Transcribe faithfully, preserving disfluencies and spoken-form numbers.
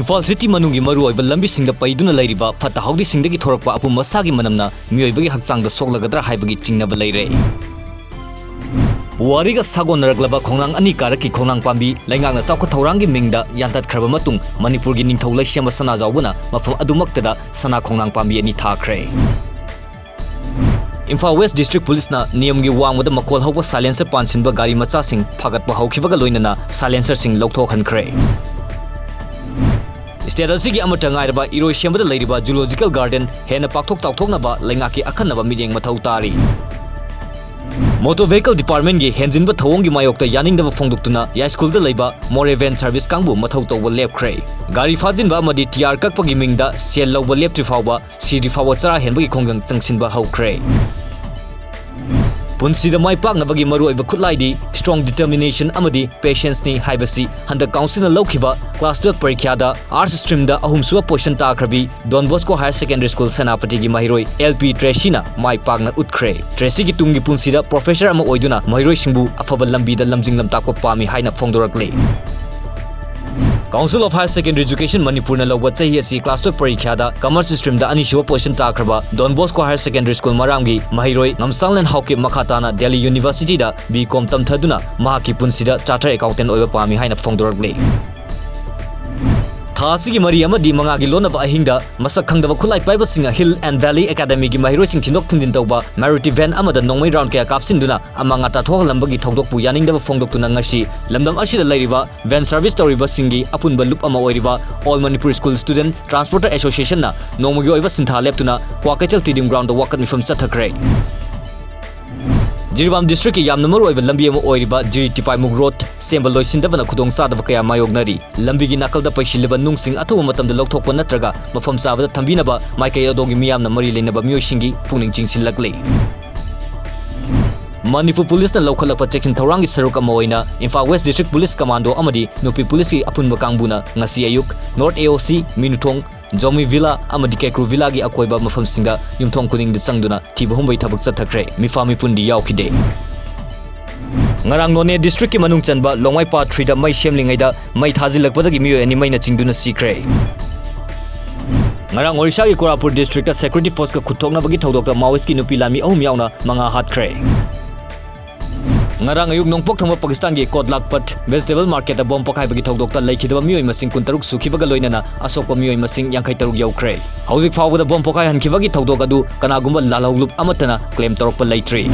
Imphal city ꯃꯅꯨꯡꯒꯤ ꯃꯔꯨꯑꯣꯏꯕ ꯂꯝꯕꯤꯁꯤꯡꯗ ꯄꯩꯗꯨꯅ ꯂꯩꯔꯤꯕ ꯐꯠꯇ ꯍꯥꯎꯗꯤꯁꯤꯡꯗꯒꯤ ꯊꯣꯔꯛꯄ ꯑꯄꯨꯝ ꯑꯁꯥꯒꯤ ꯃꯅꯝꯅ ꯃꯤꯑꯣꯏꯕꯒꯤ ꯍꯛꯆꯥꯡꯗ ꯁꯣꯛꯂꯒꯗ꯭ꯔꯥ ꯍꯥꯏꯕꯒꯤ ꯆꯤꯡꯅꯕ ꯂꯩꯔꯦ꯫ ꯄꯨꯋꯥꯔꯤꯒ ꯁꯥꯒꯣꯟꯅꯔꯛꯂꯕ ꯈꯣꯡꯅꯥꯡ ꯑꯅꯤ ꯀꯥꯔꯛꯀꯤ ꯈꯣꯡꯅꯥꯡ ꯄꯥꯝꯕꯤ ꯂꯩꯉꯥꯛꯅ ꯆꯥꯎꯈꯠ ꯊꯧꯔꯥꯡꯒꯤ ꯃꯤꯡꯗ ꯌꯥꯟꯊꯠꯈ꯭ꯔꯕ ꯃꯇꯨꯡ ꯃꯅꯤꯄꯨꯔꯒꯤ ꯅꯤꯡꯊꯧ ꯂꯩꯁꯦꯝꯕ ꯁꯅꯥꯖꯥꯎꯕꯅ ꯃꯐꯝ ꯑꯗꯨꯃꯛꯇꯗ ꯁꯅꯥ ꯈꯣꯡꯅꯥꯡ ꯄꯥꯝꯕꯤ ꯑꯅꯤ ꯊꯥꯈ꯭ꯔꯦ꯫ ꯏꯝꯐꯥꯜ ꯋꯦꯁ ꯗꯤꯁꯇ꯭ꯔꯤꯛ ꯄꯨꯂꯤꯁꯅ ꯅꯤꯌꯝꯒꯤ ꯋꯥꯡꯃꯗ ꯃꯈꯣꯜ ꯍꯧꯕ ꯁꯥꯏꯂꯦꯟꯁꯔ ꯄꯥꯟꯁꯤꯟꯕ ꯒꯥꯔꯤ ꯃꯆꯥꯁꯤꯡ ꯐꯥꯒꯠꯄ ꯍꯧꯈꯤꯕꯒ ꯂꯣꯏꯅꯅ ꯁꯥꯏꯂꯦꯟꯁꯔꯁꯤꯡ ꯂꯧꯊꯣꯛꯍꯟꯈ꯭ꯔꯦ꯫ ꯁ꯭ꯇꯦꯠ ꯑꯁꯤꯒꯤ ꯑꯃꯠꯇ ꯉꯥꯏꯔꯕ ꯏꯔꯣꯏꯁꯦꯝꯕꯗ ꯂꯩꯔꯤꯕ ꯖꯨꯂꯣꯖꯤꯀꯦꯜ ꯒꯥꯔꯗꯦꯟ ꯍꯦꯟꯅ ꯄꯥꯛꯊꯣꯛ ꯆꯥꯎꯊꯣꯛꯅꯕ ꯂꯩꯉꯥꯛꯀꯤ ꯑꯈꯟꯅꯕ ꯃꯤꯠꯌꯦꯡ ꯃꯊꯧ ꯇꯥꯔꯤ꯫ ꯃꯣꯇꯣꯔ ꯚꯦꯍꯤꯀꯜ ꯗꯤꯄꯥꯔꯠꯃꯦꯟꯒꯤ ꯍꯦꯟꯖꯤꯟꯕ ꯊꯧꯑꯣꯡꯒꯤ ꯃꯥꯌꯣꯛꯇ ꯌꯥꯅꯤꯡꯗꯕ ꯐꯣꯡꯗꯣꯛꯇꯨꯅ ꯌꯥꯏꯁ꯭ꯀꯨꯜꯗ ꯂꯩꯕ ꯃꯣꯔꯦ ꯚꯦꯟ ꯁꯔꯚꯤꯁ ꯀꯥꯡꯕꯨ ꯃꯊꯧ ꯇꯧꯕ ꯂꯦꯞꯈ꯭ꯔꯦ꯫ ꯒꯥꯔꯤ ꯐꯥꯖꯤꯟꯕ ꯑꯃꯗꯤ ꯇꯤꯌꯥꯔ ꯀꯛꯄꯒꯤ ꯃꯤꯡꯗ ꯁꯦꯜ ꯂꯧꯕ ꯂꯦꯞꯇ꯭ꯔꯤ ꯐꯥꯎꯕ ꯁꯤꯗ꯭ꯔꯤ ꯐꯥꯎꯕ ꯆꯔꯥ ꯍꯦꯟꯕꯒꯤ ꯈꯣꯡꯖꯪ ꯆꯪꯁꯤꯟꯕ ꯍꯧꯈ꯭ꯔꯦ꯫ ꯄꯨꯟꯁꯤꯗ ꯃꯥꯏ ꯄꯥꯛꯅꯕꯒꯤ ꯃꯔꯨꯑꯣꯏꯕ ꯈꯨꯠꯂꯥꯏꯗꯤ strong determination ꯑꯃꯗꯤ patienceꯅꯤ ꯍꯥꯏꯕꯁꯤ ꯍꯟꯗꯛ councilꯅ ꯂꯧꯈꯤꯕ class twelve ꯄꯔꯤꯈ꯭ꯌꯥꯗ arts streamꯗ ꯑꯍꯨꯝꯁꯨꯕ position ꯇꯥꯈ꯭ꯔꯕꯤ Don Bosco Higher Secondary School ꯁꯦꯅꯥꯄꯇꯤꯒꯤ ꯃꯍꯩꯔꯣꯏ ꯑꯦꯜ ꯄꯤ ꯇ꯭ꯔꯦꯁꯤꯅ ꯃꯥꯏ ꯄꯥꯛꯅ ꯎꯠꯈ꯭ꯔꯦ꯫ ꯇ꯭ꯔꯦꯁꯤꯒꯤ ꯇꯨꯡꯒꯤ ꯄꯨꯟꯁꯤꯗ professor ꯑꯃ ꯑꯣꯏꯗꯨꯅ ꯃꯍꯩꯔꯣꯏꯁꯤꯡꯕꯨ ꯑꯐꯕ ꯂꯝꯕꯤꯗ ꯂꯝꯖꯤꯡ ꯂꯝꯇꯥꯛꯄ ꯄꯥꯝꯃꯤ ꯍꯥꯏꯅ ꯐꯣꯡꯗꯣꯔꯛꯂꯤ꯫ Council of Higher Secondary Education ꯃꯅꯤꯄꯨꯔꯅ ꯂꯧꯕ ꯆꯍꯤ ꯑꯁꯤ class twelve ꯄꯔꯤꯈ꯭ꯌꯥꯗ commerce streamꯗ ꯑꯅꯤꯁꯨꯕ position ꯇꯥꯈ꯭ꯔꯕ Don Bosco Higher Secondary School ꯃꯔꯥꯝꯒꯤ ꯃꯍꯩꯔꯣꯏ ꯉꯝꯁꯥꯡꯂꯦꯟ ꯍꯥꯎꯀꯤꯞ ꯃꯈꯥ ꯇꯥꯅ ꯗꯦꯜꯂꯤ ꯌꯨꯅꯤꯚꯔꯁꯤꯇꯤꯗ ꯕꯤ ꯀꯣꯝ ꯇꯝꯊꯗꯨꯅ ꯃꯍꯥꯛꯀꯤ ꯄꯨꯟꯁꯤꯗ chartered accountant ꯑꯣꯏꯕ ꯄꯥꯝꯃꯤ ꯍꯥꯏꯅ ꯐꯣꯡꯗꯣꯔꯛꯂꯤ꯫ ꯊꯥ ꯑꯁꯤꯒꯤ ꯃꯔꯤ ꯑꯃꯗꯤ ꯃꯉꯥꯒꯤ ꯂꯣꯟꯅꯕ ꯑꯍꯤꯡꯗ ꯃꯁꯛ ꯈꯪꯗꯕ ꯈꯨꯠꯂꯥꯏ ꯄꯥꯏꯕꯁꯤꯡꯅ Hill and Valley Academyꯒꯤ ꯃꯍꯩꯔꯣꯏꯁꯤꯡ ꯊꯤꯟꯗꯣꯛ ꯊꯤꯟꯖꯤꯟ ꯇꯧꯕ Maruti van ꯑꯃꯗ ꯅꯣꯡꯃꯩ round ꯀꯌꯥ ꯀꯥꯞꯁꯤꯟꯗꯨꯅ ꯑꯃꯥꯡ ꯑꯇꯥ ꯊꯣꯛꯍꯜꯂꯝꯕꯒꯤ ꯊꯧꯗꯣꯛꯄꯨ ꯌꯥꯅꯤꯡꯗꯕ ꯐꯣꯡꯗꯣꯛꯇꯨꯅ ꯉꯁꯤ ꯂꯝꯗꯝ ꯑꯁꯤꯗ ꯂꯩꯔꯤꯕ van service ꯇꯧꯔꯤꯕꯁꯤꯡꯒꯤ ꯑꯄꯨꯟꯕ ꯂꯨꯞ ꯑꯃ ꯑꯣꯏꯔꯤꯕ All Manipur School Student Transporter Associationꯅ ꯅꯣꯡꯃꯒꯤ ꯑꯣꯏꯕ ꯁꯤꯟꯊꯥ ꯂꯦꯞꯇꯨꯅ ꯀ꯭ꯋꯥꯀꯩꯊꯦꯜ stadium groundꯗ ꯋꯥꯀꯠ ꯃꯤꯐꯝ ꯆꯠꯊꯈ꯭ꯔꯦ꯫ ꯖꯤꯔꯤꯕꯥꯝ districtꯀꯤ ꯌꯥꯝꯅ ꯃꯔꯨꯑꯣꯏꯕ ꯂꯝꯕꯤ ꯑꯃ ꯑꯣꯏꯔꯤꯕ ꯖꯤꯔꯤ ꯇꯤꯄꯥꯏꯃꯨꯛ road ꯁꯦꯝꯕ ꯂꯣꯏꯁꯤꯟꯗꯕꯅ ꯈꯨꯗꯣꯡꯆꯥꯗꯕ ꯀꯌꯥ ꯃꯥꯌꯣꯛꯅꯔꯤ꯫ ꯂꯝꯕꯤꯒꯤ ꯅꯥꯀꯜꯗ ꯄꯩꯁꯤꯜꯂꯤꯕ ꯅꯨꯡꯁꯤꯡ ꯑꯊꯨꯕ ꯃꯇꯝꯗ ꯂꯧꯊꯣꯛꯄ ꯅꯠꯇ꯭ꯔꯒ ꯃꯐꯝ ꯆꯥꯕꯗ ꯊꯝꯕꯤꯅꯕ ꯃꯥꯏꯀꯩ ꯑꯗꯣꯝꯒꯤ ꯃꯤꯌꯥꯝꯅ ꯃꯔꯤ ꯂꯩꯅꯕ ꯃꯤꯑꯣꯏꯁꯤꯡꯒꯤ ꯄꯨꯛꯅꯤꯡ ꯆꯤꯡꯁꯤꯜꯂꯛꯂꯤ꯫ ꯃꯅꯤꯄꯨꯔ ꯄꯨꯂꯤꯁꯅ ꯂꯧꯈꯠꯂꯛꯄ ꯆꯦꯛꯁꯤꯟ ꯊꯧꯔꯥꯡꯒꯤ ꯁꯔꯨꯛ ꯑꯃ ꯑꯣꯏꯅ Imphal West District Police Commando ꯑꯃꯗꯤ ꯅꯨꯄꯤ ꯄꯨꯂꯤꯁꯀꯤ ꯑꯄꯨꯟꯕ ꯀꯥꯡꯕꯨꯅ ꯉꯁꯤ ꯑꯌꯨꯛ North A O C, Minuthong, Zomi villa ꯑꯃꯗꯤ ꯀꯦꯀ꯭ꯔꯨ ꯚꯤꯂꯥꯒꯤ ꯑꯀꯣꯏꯕ ꯃꯐꯝꯁꯤꯡꯗ ꯌꯨꯝꯊꯣꯡ ꯈꯨꯗꯤꯡꯗ ꯆꯪꯗꯨꯅ ꯊꯤꯕ ꯍꯨꯝꯕꯒꯤ ꯊꯕꯛ ꯆꯠꯊꯈ꯭ꯔꯦ꯫ ꯃꯤꯐꯥ ꯃꯤꯄꯨꯟꯗꯤ ꯌꯥꯎꯈꯤꯗꯦ꯫ ꯉꯔꯥꯡ ꯅꯣꯅꯦ district ꯀꯤ ꯃꯅꯨꯡ ꯆꯟꯕ ꯂꯣꯡꯃꯥꯏꯄꯥ three ꯗ ꯃꯩ ꯁꯦꯝꯂꯤꯉꯩꯗ ꯃꯩ ꯊꯥꯖꯤꯜꯂꯛꯄꯗꯒꯤ ꯃꯤꯑꯣꯏ ꯑꯅꯤ ꯃꯩꯅ ꯆꯤꯡꯗꯨꯅ ꯁꯤꯈ꯭ꯔꯦ꯫ ꯉꯔꯥꯡ ꯑꯣꯔꯤꯁꯥꯒꯤ ꯀꯣꯔꯥꯄꯨꯔ district ꯇ security force ꯀ ꯈꯨꯠ ꯊꯣꯛꯅꯕꯒꯤ ꯊꯧꯗꯣꯛꯇ Maoist ꯀꯤ ꯅꯨꯄꯤ ꯂꯥꯟꯃꯤ ꯑꯍꯨꯝ ꯌꯥꯎꯅ ꯃꯉꯥ ꯍꯥꯠꯈ꯭ꯔꯦ꯫ ꯉꯔꯥꯡ ꯑꯌꯨꯛ ꯅꯣꯡꯄꯣꯛ ꯊꯪꯕ ꯄꯥꯀꯤꯁꯇꯥꯟꯒꯤ ꯀꯣꯠꯂꯥꯛꯄꯠ vegetable market ꯇ bomb ꯄꯣꯈꯥꯏꯕꯒꯤ ꯊꯧꯗꯣꯛꯇ ꯂꯩꯈꯤꯗꯕ ꯃꯤꯑꯣꯏ ꯃꯁꯤꯡ ꯀꯨꯟꯇꯔꯨꯛ ꯁꯨꯈꯤꯕꯒ ꯂꯣꯏꯅꯅ ꯑꯁꯣꯛꯄ ꯃꯤꯑꯣꯏ ꯃꯁꯤꯡ ꯌꯥꯡꯈꯩ ꯇꯔꯨꯛ ꯌꯧꯈ꯭ꯔꯦ꯫ ꯍꯧꯖꯤꯛ ꯐꯥꯎꯕꯗ bomb ꯄꯣꯈꯥꯏꯍꯟꯈꯤꯕꯒꯤ ꯊꯧꯗꯣꯛ ꯑꯗꯨ ꯀꯅꯥꯒꯨꯝꯕ ꯂꯥꯜꯍꯧꯂꯨꯞ ꯑꯃꯠꯇꯅ claim ꯇꯧꯔꯛꯄ ꯂꯩꯇ꯭ꯔꯤ꯫